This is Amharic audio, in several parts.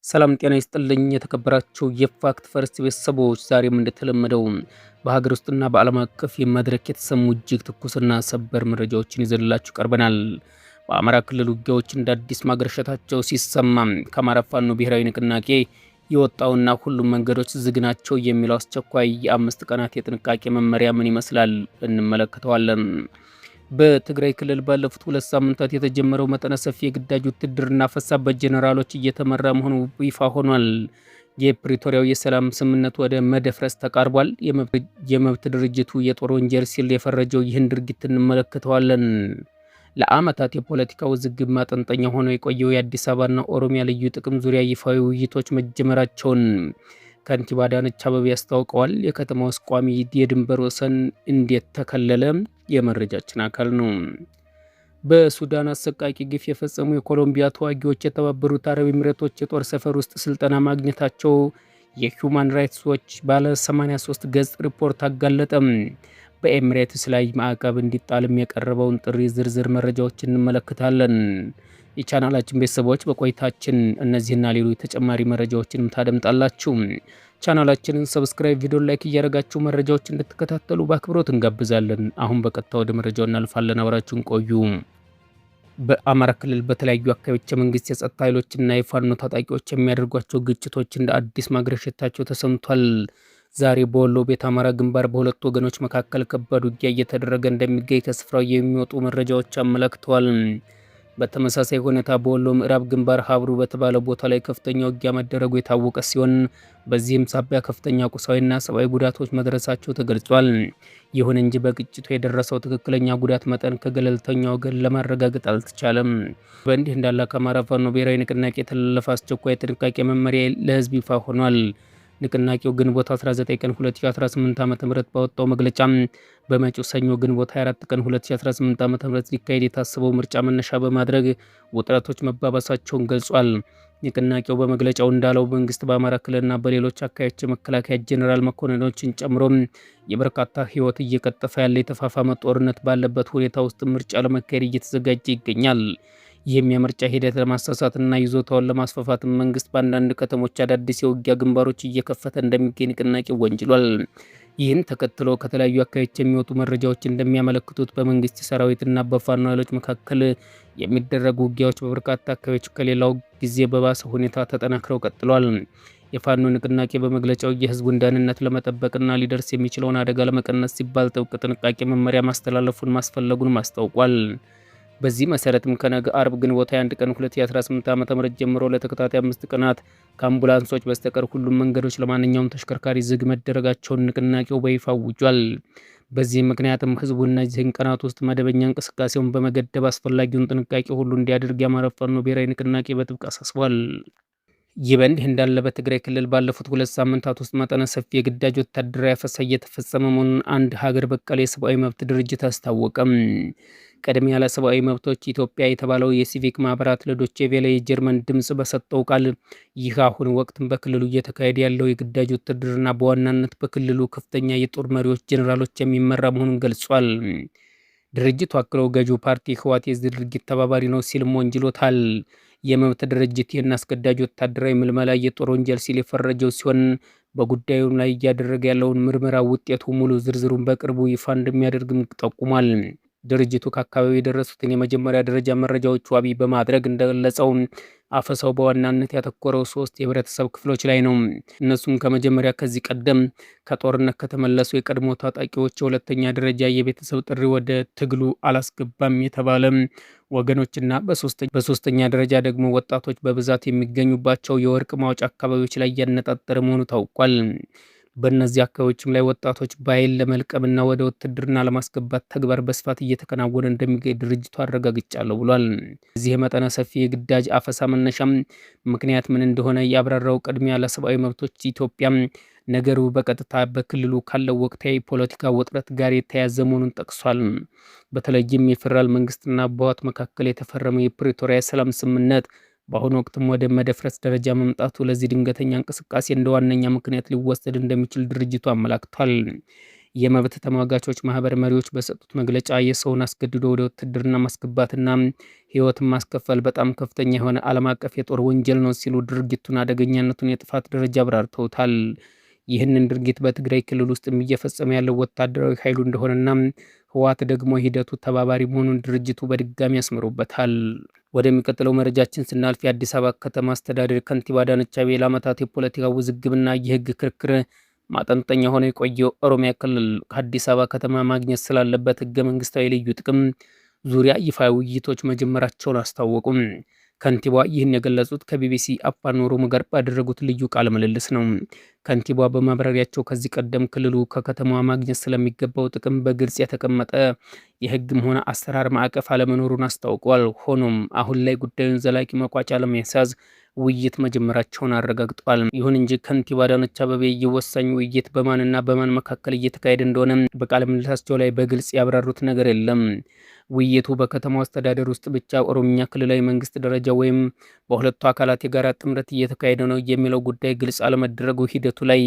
ሰላም ጤና ይስጥልኝ የተከበራችሁ የፋክት ፈርስት ቤተሰቦች፣ ዛሬም እንደተለመደው በሀገር ውስጥና በዓለም አቀፍ የመድረክ የተሰሙ እጅግ ትኩስና ሰበር መረጃዎችን ይዘንላችሁ ቀርበናል። በአማራ ክልል ውጊያዎች እንደ አዲስ ማገርሸታቸው ሲሰማ፣ ከአማራ ፋኖ ብሔራዊ ንቅናቄ የወጣውና ሁሉም መንገዶች ዝግ ናቸው የሚለው አስቸኳይ የ5 ቀናት የጥንቃቄ መመሪያ ምን ይመስላል? እንመለከተዋለን። በትግራይ ክልል ባለፉት 2 ሳምንታት የተጀመረው መጠነ ሰፊ የግዳጅ ውትድርና አፈሳ በጀኔራሎች እየተመራ መሆኑ ይፋ ሆኗል። የፕሪቶሪያው የሰላም ስምምነት ወደ መደፍረስ ተቃርቧል። የመብት ድርጅቱ የጦር ወንጀል ሲል የፈረጀው ይህን ድርጊት እንመለከተዋለን። ለዓመታት የፖለቲካ ውዝግብ ማጠንጠኛ ሆኖ የቆየው የአዲስ አበባና ኦሮሚያ ልዩ ጥቅም ዙሪያ ይፋዊ ውይይቶች መጀመራቸውን ከንቲባ አዳነች አቤቤ አስታውቀዋል። የከተማ ውስጥ ቋሚ የድንበር ወሰን እንዴት ተከለለ? የመረጃችን አካል ነው። በሱዳን አሰቃቂ ግፍ የፈጸሙ የኮሎምቢያ ተዋጊዎች የተባበሩት አረብ ኤሚሬቶች የጦር ሰፈር ውስጥ ስልጠና ማግኘታቸው የሂውማን ራይትስ ዎች ባለ 83 ገጽ ሪፖርት አጋለጠም። በኤሚሬትስ ላይ ማዕቀብ እንዲጣልም የቀረበውን ጥሪ ዝርዝር መረጃዎች እንመለከታለን። የቻናላችን ቤተሰቦች፣ በቆይታችን እነዚህና ሌሎች ተጨማሪ መረጃዎችንም ታደምጣላችሁ። ቻናላችንን subscribe፣ ቪዲዮ like እያደረጋችሁ መረጃዎች እንድትከታተሉ በአክብሮት እንጋብዛለን። አሁን በቀጥታ ወደ መረጃው እናልፋለን። አብራችሁን ቆዩ። በአማራ ክልል በተለያዩ አካባቢዎች የመንግስት የጸጥታ ኃይሎችና የፋኖ ታጣቂዎች የሚያደርጓቸው ግጭቶች እንደ አዲስ ማገርሸታቸው ተሰምቷል። ዛሬ በወሎ ቤተ አማራ ግንባር በሁለቱ ወገኖች መካከል ከባድ ውጊያ እየተደረገ እንደሚገኝ ከስፍራው የሚወጡ መረጃዎች አመላክተዋል። በተመሳሳይ ሁኔታ በወሎ ምዕራብ ግንባር ሀብሩ በተባለ ቦታ ላይ ከፍተኛ ውጊያ መደረጉ የታወቀ ሲሆን፣ በዚህም ሳቢያ ከፍተኛ ቁሳዊና ሰብአዊ ጉዳቶች መድረሳቸው ተገልጿል። ይሁን እንጂ በግጭቱ የደረሰው ትክክለኛ ጉዳት መጠን ከገለልተኛ ወገን ለማረጋገጥ አልተቻለም። በእንዲህ እንዳለ ከአማራ ፋኖ ብሔራዊ ንቅናቄ የተላለፈ አስቸኳይ የጥንቃቄ መመሪያ ለህዝብ ይፋ ሆኗል። ንቅናቄው ግንቦት 19 ቀን 2018 ዓ.ም ባወጣው መግለጫ በመጪው ሰኞ ግንቦት 24 ቀን 2018 ዓ.ም ሊካሄድ የታሰበው ምርጫ መነሻ በማድረግ ውጥረቶች መባባሳቸውን ገልጿል። ንቅናቄው በመግለጫው እንዳለው፣ መንግስት በአማራ ክልልና በሌሎች አካባቢዎች የመከላከያ ጀኔራል መኮንኖችን ጨምሮ የበርካታ ህይወት እየቀጠፈ ያለ የተፋፋመ ጦርነት ባለበት ሁኔታ ውስጥ ምርጫ ለመካሄድ እየተዘጋጀ ይገኛል። ይህም የምርጫ ሂደት ለማሳሳትና ይዞታውን ለማስፋፋት መንግስት በአንዳንድ ከተሞች አዳዲስ የውጊያ ግንባሮች እየከፈተ እንደሚገኝ ንቅናቄው ወንጅሏል። ይህን ተከትሎ ከተለያዩ አካባቢዎች የሚወጡ መረጃዎች እንደሚያመለክቱት፣ በመንግስት ሰራዊትና በፋኖ ኃይሎች መካከል የሚደረጉ ውጊያዎች በበርካታ አካባቢዎች ከሌላው ጊዜ በባሰ ሁኔታ ተጠናክረው ቀጥሏል። የፋኖ ንቅናቄ በመግለጫው የህዝቡን ደህንነት ለመጠበቅና ሊደርስ የሚችለውን አደጋ ለመቀነስ ሲባል ጥብቅ ጥንቃቄ መመሪያ ማስተላለፉን ማስፈለጉንም አስታውቋል። በዚህ መሰረትም ከነገ አርብ ግንቦት 21 ቀን 2018 ዓ.ም ጀምሮ ለተከታታይ 5 ቀናት ከአምቡላንሶች በስተቀር ሁሉም መንገዶች ለማንኛውም ተሽከርካሪ ዝግ መደረጋቸውን ንቅናቄው በይፋ አውጇል። በዚህ ምክንያትም ህዝቡ እነዚህን ቀናት ውስጥ መደበኛ እንቅስቃሴውን በመገደብ አስፈላጊውን ጥንቃቄ ሁሉ እንዲያደርግ የአማራ ፋኖ ብሔራዊ ንቅናቄ በጥብቅ አሳስቧል። ይህ በእንዲህ እንዳለ በትግራይ ክልል ባለፉት 2 ሳምንታት ውስጥ መጠነ ሰፊ የግዳጅ ወታደራዊ አፈሳ እየተፈጸመ መሆኑን አንድ ሀገር በቀል የሰብአዊ መብት ድርጅት አስታወቀም። ቅድሚያ ለሰብአዊ መብቶች ኢትዮጵያ የተባለው የሲቪክ ማህበራት ለዶቼ ቬለ የጀርመን ድምጽ በሰጠው ቃል፣ ይህ አሁን ወቅትም በክልሉ እየተካሄደ ያለው የግዳጅ ውትድርና በዋናነት በክልሉ ከፍተኛ የጦር መሪዎች ጄኔራሎች የሚመራ መሆኑን ገልጿል። ድርጅቱ አክሎ ገዢው ፓርቲ ህወሓት የዚህ ድርጊት ተባባሪ ነው ሲልም ወንጅሎታል። የመብት ድርጅት ይህን አስገዳጅ ወታደራዊ ምልመላ የጦር ወንጀል ሲል የፈረጀው ሲሆን፣ በጉዳዩ ላይ እያደረገ ያለውን ምርመራ ውጤቱ ሙሉ ዝርዝሩን በቅርቡ ይፋ እንደሚያደርግም ጠቁሟል። ድርጅቱ ከአካባቢው የደረሱትን የመጀመሪያ ደረጃ መረጃዎች ዋቢ በማድረግ እንደገለጸው፣ አፈሳው በዋናነት ያተኮረው ሶስት የህብረተሰብ ክፍሎች ላይ ነው። እነሱም ከመጀመሪያ ከዚህ ቀደም ከጦርነት ከተመለሱ የቀድሞ ታጣቂዎች፣ የሁለተኛ ደረጃ የቤተሰብ ጥሪ ወደ ትግሉ አላስገባም የተባለ ወገኖችና በሶስተኛ ደረጃ ደግሞ ወጣቶች በብዛት የሚገኙባቸው የወርቅ ማውጫ አካባቢዎች ላይ ያነጣጠረ መሆኑ ታውቋል። በእነዚህ አካባቢዎችም ላይ ወጣቶች በኃይል ለመልቀምና ወደ ውትድርና ለማስገባት ተግባር በስፋት እየተከናወነ እንደሚገኝ ድርጅቱ አረጋግጫለሁ ብሏል። እዚህ የመጠነ ሰፊ የግዳጅ አፈሳ መነሻም ምክንያት ምን እንደሆነ ያብራራው ቅድሚያ ለሰብአዊ መብቶች ኢትዮጵያ፣ ነገሩ በቀጥታ በክልሉ ካለው ወቅታዊ ፖለቲካ ውጥረት ጋር የተያያዘ መሆኑን ጠቅሷል። በተለይም የፌዴራል መንግስትና በህወሓት መካከል የተፈረመው የፕሪቶሪያ የሰላም ስምምነት በአሁኑ ወቅትም ወደ መደፍረስ ደረጃ መምጣቱ ለዚህ ድንገተኛ እንቅስቃሴ እንደ ዋነኛ ምክንያት ሊወሰድ እንደሚችል ድርጅቱ አመላክቷል። የመብት ተሟጋቾች ማህበር መሪዎች በሰጡት መግለጫ የሰውን አስገድዶ ወደ ውትድርና ማስገባትና ሕይወትን ማስከፈል በጣም ከፍተኛ የሆነ ዓለም አቀፍ የጦር ወንጀል ነው ሲሉ ድርጊቱን አደገኛነቱን የጥፋት ደረጃ አብራርተውታል። ይህንን ድርጊት በትግራይ ክልል ውስጥ እየፈጸመ ያለው ወታደራዊ ኃይሉ እንደሆነና ህወሓት ደግሞ ሂደቱ ተባባሪ መሆኑን ድርጅቱ በድጋሚ ያስምሩበታል። ወደሚቀጥለው መረጃችን ስናልፍ የአዲስ አበባ ከተማ አስተዳደር ከንቲባ አዳነች አቤቤ ለዓመታት የፖለቲካ ውዝግብና የህግ ክርክር ማጠንጠኛ ሆኖ የቆየው ኦሮሚያ ክልል ከአዲስ አበባ ከተማ ማግኘት ስላለበት ህገ መንግስታዊ ልዩ ጥቅም ዙሪያ ይፋ ውይይቶች መጀመራቸውን አስታወቁም። ከንቲባ ይህን የገለጹት ከቢቢሲ አፋን ኦሮሞ ጋር ባደረጉት ልዩ ቃለ ምልልስ ነው። ከንቲባ በማብራሪያቸው ከዚህ ቀደም ክልሉ ከከተማዋ ማግኘት ስለሚገባው ጥቅም በግልጽ የተቀመጠ የህግም ሆነ አሰራር ማዕቀፍ አለመኖሩን አስታውቋል። ሆኖም አሁን ላይ ጉዳዩን ዘላቂ መቋጫ ለማስያዝ ውይይት መጀመራቸውን አረጋግጧል። ይሁን እንጂ ከንቲባ አዳነች አቤቤ የወሳኝ ውይይት በማንና በማን መካከል እየተካሄደ እንደሆነ በቃለ ምልልሳቸው ላይ በግልጽ ያብራሩት ነገር የለም። ውይይቱ በከተማው አስተዳደር ውስጥ ብቻ ኦሮሚያ ክልላዊ መንግስት ደረጃ ወይም በሁለቱ አካላት የጋራ ጥምረት እየተካሄደ ነው የሚለው ጉዳይ ግልጽ አለመደረጉ ሂደቱ ላይ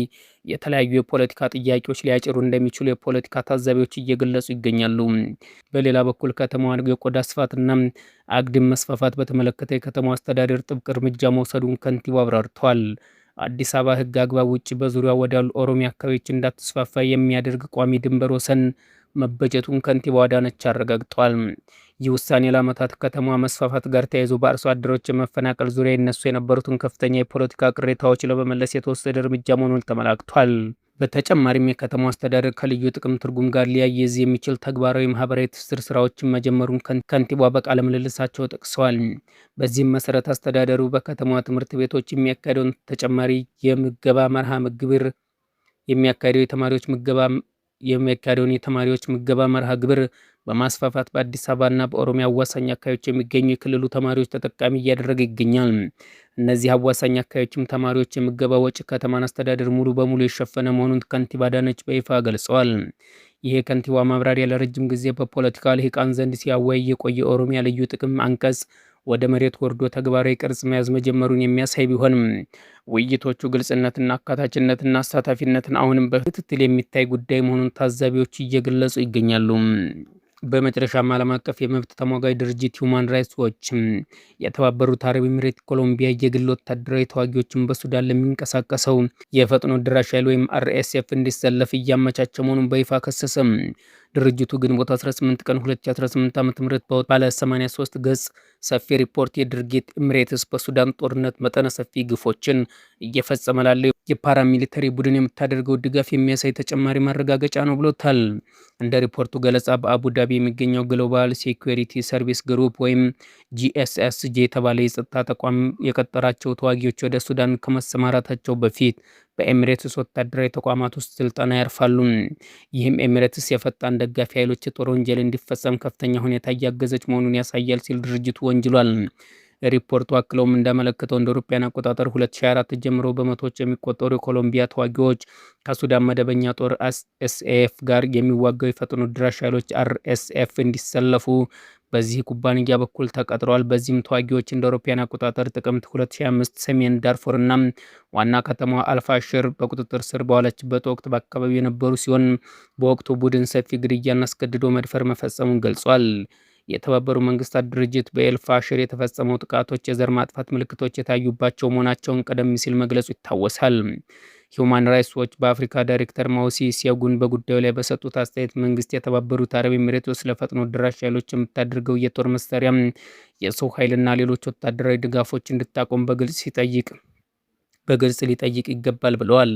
የተለያዩ የፖለቲካ ጥያቄዎች ሊያጭሩ እንደሚችሉ የፖለቲካ ታዛቢዎች እየገለጹ ይገኛሉ። በሌላ በኩል ከተማዋን የቆዳ ስፋትና አግድም መስፋፋት በተመለከተ የከተማው አስተዳደር ጥብቅ እርምጃ መውሰዱን ከንቲባው አብራርተዋል። አዲስ አበባ ሕግ አግባብ ውጭ በዙሪያው ወዳሉ ኦሮሚያ አካባቢዎች እንዳትስፋፋ የሚያደርግ ቋሚ ድንበር ወሰን መበጀቱን ከንቲባው አዳነች አረጋግጠዋል። ይህ ውሳኔ ለዓመታት ከተማዋ መስፋፋት ጋር ተያይዞ በአርሶ አደሮች የመፈናቀል ዙሪያ ይነሱ የነበሩትን ከፍተኛ የፖለቲካ ቅሬታዎች ለመመለስ የተወሰደ እርምጃ መሆኑን ተመላክቷል። በተጨማሪም የከተማው አስተዳደር ከልዩ ጥቅም ትርጉም ጋር ሊያያዝ የሚችል ተግባራዊ ማህበራዊ ትስስር ስራዎችን መጀመሩን ከንቲባዋ በቃለ ምልልሳቸው ጠቅሰዋል። በዚህም መሰረት አስተዳደሩ በከተማዋ ትምህርት ቤቶች የሚያካሄደውን ተጨማሪ የምገባ መርሃ ግብር የሚያካሄደው የተማሪዎች ምገባ የሚያካሄደውን የተማሪዎች ምገባ መርሃ ግብር በማስፋፋት በአዲስ አበባና በኦሮሚያ አዋሳኝ አካባቢዎች የሚገኙ የክልሉ ተማሪዎች ተጠቃሚ እያደረገ ይገኛል። እነዚህ አዋሳኝ አካባቢዎችም ተማሪዎች የምገባ ወጪ ከተማን አስተዳደር ሙሉ በሙሉ የሸፈነ መሆኑን ከንቲባ አዳነች በይፋ ገልጸዋል። ይህ የከንቲባ ማብራሪያ ለረጅም ጊዜ በፖለቲካ ልሂቃን ዘንድ ሲያወያይ የቆየ የኦሮሚያ ልዩ ጥቅም አንቀጽ ወደ መሬት ወርዶ ተግባራዊ ቅርጽ መያዝ መጀመሩን የሚያሳይ ቢሆንም ውይይቶቹ ግልጽነትና አካታችነትና አሳታፊነትን አሁንም በክትትል የሚታይ ጉዳይ መሆኑን ታዛቢዎች እየገለጹ ይገኛሉ። በመጨረሻም ዓለም አቀፍ የመብት ተሟጋች ድርጅት ሁማን ራይትስ ዎች የተባበሩት አረብ ኤሚሬት ኮሎምቢያ የግል ወታደራዊ ተዋጊዎችን በሱዳን ለሚንቀሳቀሰው የፈጥኖ ደራሽ ኃይል ወይም አርኤስኤፍ እንዲሰለፍ እያመቻቸ መሆኑን በይፋ ከሰሰም። ድርጅቱ ግንቦት 18 ቀን 2018 ዓ.ም ባለ 83 ገጽ ሰፊ ሪፖርት የድርጊት ኤሚሬትስ በሱዳን ጦርነት መጠነ ሰፊ ግፎችን እየፈጸመ ላለው የ paramilitary ቡድን የምታደርገው ድጋፍ የሚያሳይ ተጨማሪ ማረጋገጫ ነው ብሎታል። እንደ ሪፖርቱ ገለጻ በአቡዳቢ የሚገኘው ግሎባል ሴኩሪቲ ሰርቪስ ግሩፕ ወይም ጂኤስኤስጂ የተባለ የጸጥታ ተቋም የቀጠራቸው ተዋጊዎች ወደ ሱዳን ከመሰማራታቸው በፊት በኤሚሬትስ ወታደራዊ ተቋማት ውስጥ ስልጠና ያርፋሉ። ይህም ኤሚሬትስ የፈጣን ደጋፊ ኃይሎች የጦር ወንጀል እንዲፈጸም ከፍተኛ ሁኔታ እያገዘች መሆኑን ያሳያል ሲል ድርጅቱ ወንጅሏል። ሪፖርቱ አክለውም እንዳመለከተው እንደ አውሮፓውያን አቆጣጠር 2024 ጀምሮ በመቶዎች የሚቆጠሩ የኮሎምቢያ ተዋጊዎች ከሱዳን መደበኛ ጦር ኤስኤፍ ጋር የሚዋጋው የፈጥኖ ደራሽ ኃይሎች አርኤስኤፍ እንዲሰለፉ በዚህ ኩባንያ በኩል ተቀጥረዋል። በዚህም ተዋጊዎች እንደ አውሮፓውያን አቆጣጠር ጥቅምት 2025 ሰሜን ዳርፉር እና ዋና ከተማዋ አልፋሽር በቁጥጥር ስር በዋለችበት ወቅት በአካባቢው የነበሩ ሲሆን በወቅቱ ቡድን ሰፊ ግድያና አስገድዶ መድፈር መፈጸሙን ገልጿል። የተባበሩ መንግስታት ድርጅት በኤልፋሽር የተፈጸመው ጥቃቶች የዘር ማጥፋት ምልክቶች የታዩባቸው መሆናቸውን ቀደም ሲል መግለጹ ይታወሳል። ሂውማን ራይትስ ዎች በአፍሪካ ዳይሬክተር ማውሲ ሴጉን በጉዳዩ ላይ በሰጡት አስተያየት መንግስት የተባበሩት አረብ ኤሚሬቶች ለፈጥኖ ደራሽ ኃይሎች የምታደርገው የጦር መሳሪያ፣ የሰው ኃይልና ሌሎች ወታደራዊ ድጋፎች እንድታቆም በግልጽ ሊጠይቅ ይገባል ብለዋል።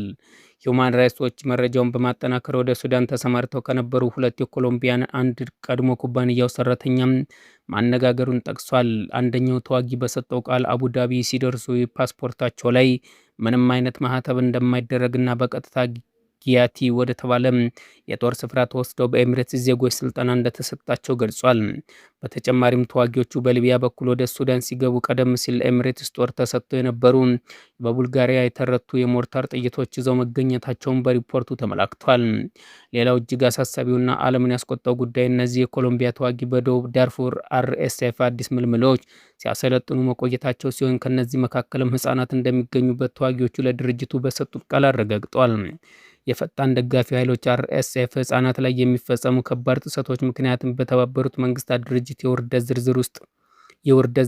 ሂውማን ራይትስ ዎች መረጃውን በማጠናከር ወደ ሱዳን ተሰማርተው ከነበሩ ሁለት የኮሎምቢያን አንድ ቀድሞ ኩባንያው ሰራተኛ ማነጋገሩን ጠቅሷል። አንደኛው ተዋጊ በሰጠው ቃል አቡዳቢ ሲደርሱ ፓስፖርታቸው ላይ ምንም አይነት ማህተብ እንደማይደረግና በቀጥታ ጊያቲ ወደ ተባለ የጦር ስፍራ ተወስደው በኤሚሬትስ ዜጎች ስልጠና እንደተሰጣቸው ገልጿል። በተጨማሪም ተዋጊዎቹ በሊቢያ በኩል ወደ ሱዳን ሲገቡ ቀደም ሲል ለኤሚሬትስ ጦር ተሰጥተው የነበሩ በቡልጋሪያ የተረቱ የሞርታር ጥይቶች ይዘው መገኘታቸውን በሪፖርቱ ተመላክቷል። ሌላው እጅግ አሳሳቢውና ዓለምን ያስቆጣው ጉዳይ እነዚህ የኮሎምቢያ ተዋጊ በደቡብ ዳርፉር አርኤስኤፍ አዲስ ምልምሎች ሲያሰለጥኑ መቆየታቸው ሲሆን ከነዚህ መካከልም ህጻናት እንደሚገኙበት ተዋጊዎቹ ለድርጅቱ በሰጡት ቃል አረጋግጧል። የፈጣን ደጋፊ ኃይሎች አርኤስኤፍ ህጻናት ላይ የሚፈጸሙ ከባድ ጥሰቶች ምክንያትም በተባበሩት መንግስታት ድርጅት የውርደት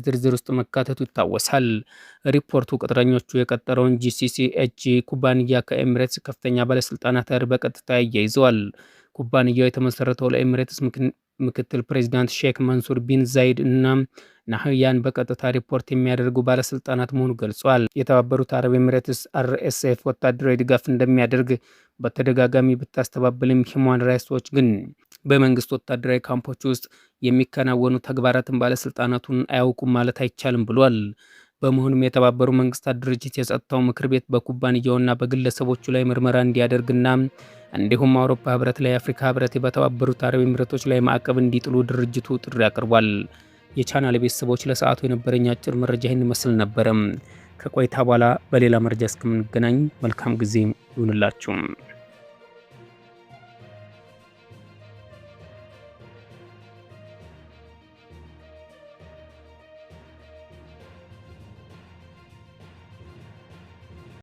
ዝርዝር ውስጥ መካተቱ ይታወሳል። ሪፖርቱ ቅጥረኞቹ የቀጠረውን ጂሲሲኤች ኩባንያ ከኤሚሬትስ ከፍተኛ ባለስልጣናት ጋር በቀጥታ ያያይዘዋል። ኩባንያው የተመሰረተው ለኤሚሬትስ ምክትል ፕሬዚዳንት ሼክ መንሱር ቢን ዛይድ እና ናህያን በቀጥታ ሪፖርት የሚያደርጉ ባለስልጣናት መሆኑ ገልጿል። የተባበሩት አረብ ኤሚሬትስ አርኤስኤፍ ወታደራዊ ድጋፍ እንደሚያደርግ በተደጋጋሚ ብታስተባብልም፣ ሂውማን ራይትስ ዎች ግን በመንግስት ወታደራዊ ካምፖች ውስጥ የሚከናወኑ ተግባራትን ባለስልጣናቱን አያውቁም ማለት አይቻልም ብሏል። በመሆኑም የተባበሩ መንግስታት ድርጅት የጸጥታው ምክር ቤት በኩባንያውና በግለሰቦቹ ላይ ምርመራ እንዲያደርግና እንዲሁም አውሮፓ ህብረት ላይ፣ የአፍሪካ ህብረት በተባበሩት አረብ ኤሚሬቶች ላይ ማዕቀብ እንዲጥሉ ድርጅቱ ጥሪ አቅርቧል። የቻናል ቤተሰቦች፣ ለሰዓቱ የነበረኝ አጭር መረጃ ይህን ይመስል ነበረም። ከቆይታ በኋላ በሌላ መረጃ እስከምንገናኝ መልካም ጊዜ ይሁንላችሁ።